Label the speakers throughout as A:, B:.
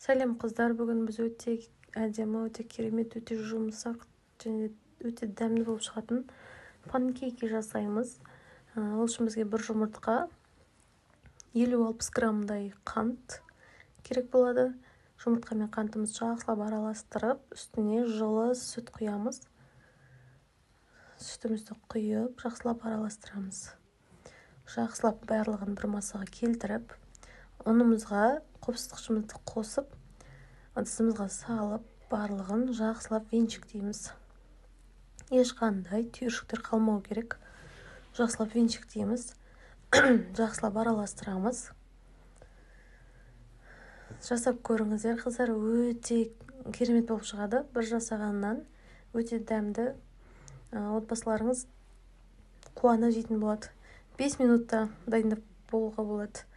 A: Сәлем қыздар, бүгін біз өте әдемі, өте керемет, өте жұмсақ және өте дәмді болып шығатын панкейки жасаймыз. Ол үшін бізге бір жұмыртқа, 50-60 граммдай қант керек болады. Жұмыртқа мен қантымызды жақсылап араластырып, үстіне жылы сүт құямыз. Сүтімізді құйып, жақсылап араластырамыз. Жақсылап барлығын бір масаға келтіріп, ұнымызға қопсытқышымызды қосып, ыдысымызға салып, барлығын жақсылап венчиктейміз. Ешқандай түйіршіктер қалмау керек. Жақсылап венчиктейміз. Жақсылап араластырамыз. Жасап көріңіздер, қыздар, өте керемет болып шығады. Бір жасағаннан өте дәмді, отбасыларыңыз қуана жейтін болады. 5 минутта дайындап болуға болады.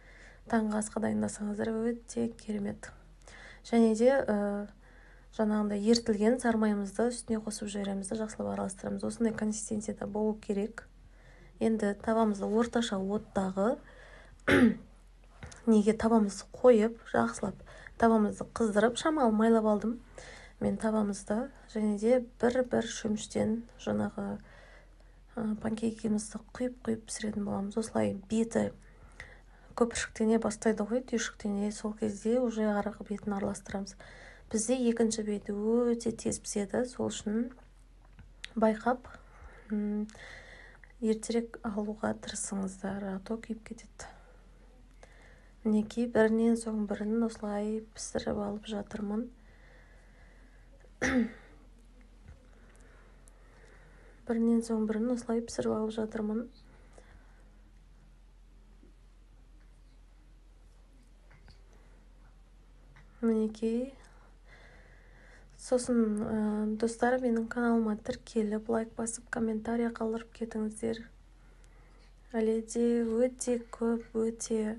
A: Таңғы асқа дайындасаңыздар өте керемет. Және де жаңағындай ерітілген сармайымызды үстіне қосып жібереміз де жақсылап араластырамыз. Осындай консистенцияда болу керек. Енді табамызды орташа оттағы неге табамызды қойып, жақсылап табамызды қыздырып, шамалы майлап алдым мен табамызды. Және де бір-бір шөміштен жаңағы панкейкімізді құйып-құйып пісіретін боламыз. Осылай беті көпіршіктене бастайды ғой, түйіршіктене, сол кезде уже арғы бетін араластырамыз. Бізде екінші беті өте тез піседі, сол үшін байқап ертерек алуға тырысыңыздар, а то күйіп кетеді. Мінекей, бірінен соң бірін осылай пісіріп алып жатырмын. Бірінен соң бірін осылай пісіріп алып жатырмын. Мінекей. Сосын, достар, менің каналыма тіркеліп, лайк басып, комментарий қалдырып кетіңіздер. Әлі де өте көп, өте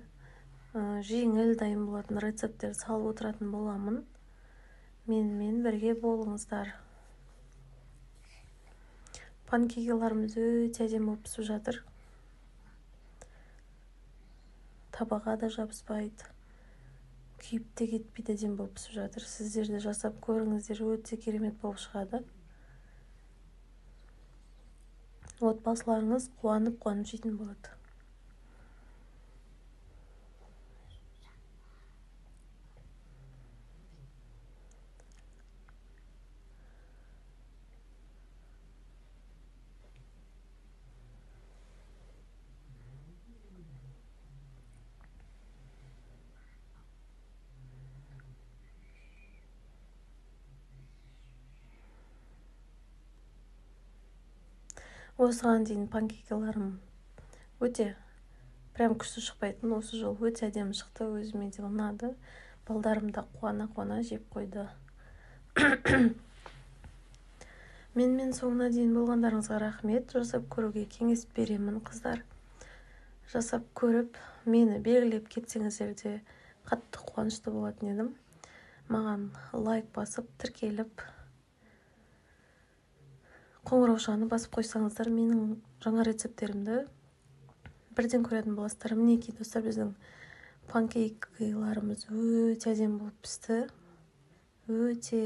A: жеңіл дайын болатын рецепттер салып отыратын боламын. Менімен бірге болыңыздар. Панкейкаларымыз өте әдемі болып пісіп жатыр. Табаға да жабыспайды. Күйіп те кетпейді, әдемі болып пісіп жатыр. Сіздер де жасап көріңіздер, өте керемет болып шығады. Отбасыларыңыз қуанып-қуанып жейтін болады. Осыған дейін панкейкаларым өте прям күшті шықпайтын, осы жолы өте әдемі шықты, өзіме де ұнады. Балдарым да қуана-қуана жеп қойды. Менімен соңына дейін болғандарыңызға рахмет. Жасап көруге кеңес беремін, қыздар. Жасап көріп, мені белгілеп кетсеңіздер де қатты қуанышты болатын едім. Маған лайк басып, тіркеліп, қоңыраушаны басып қойсаңыздар, менің жаңа рецепттерімді бірден көретін боласыздар. Мінекей, достар, біздің панкейкаларымыз өте әдемі болып пісті. Өте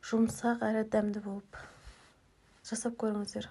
A: жұмсақ әрі дәмді болып. Жасап көріңіздер.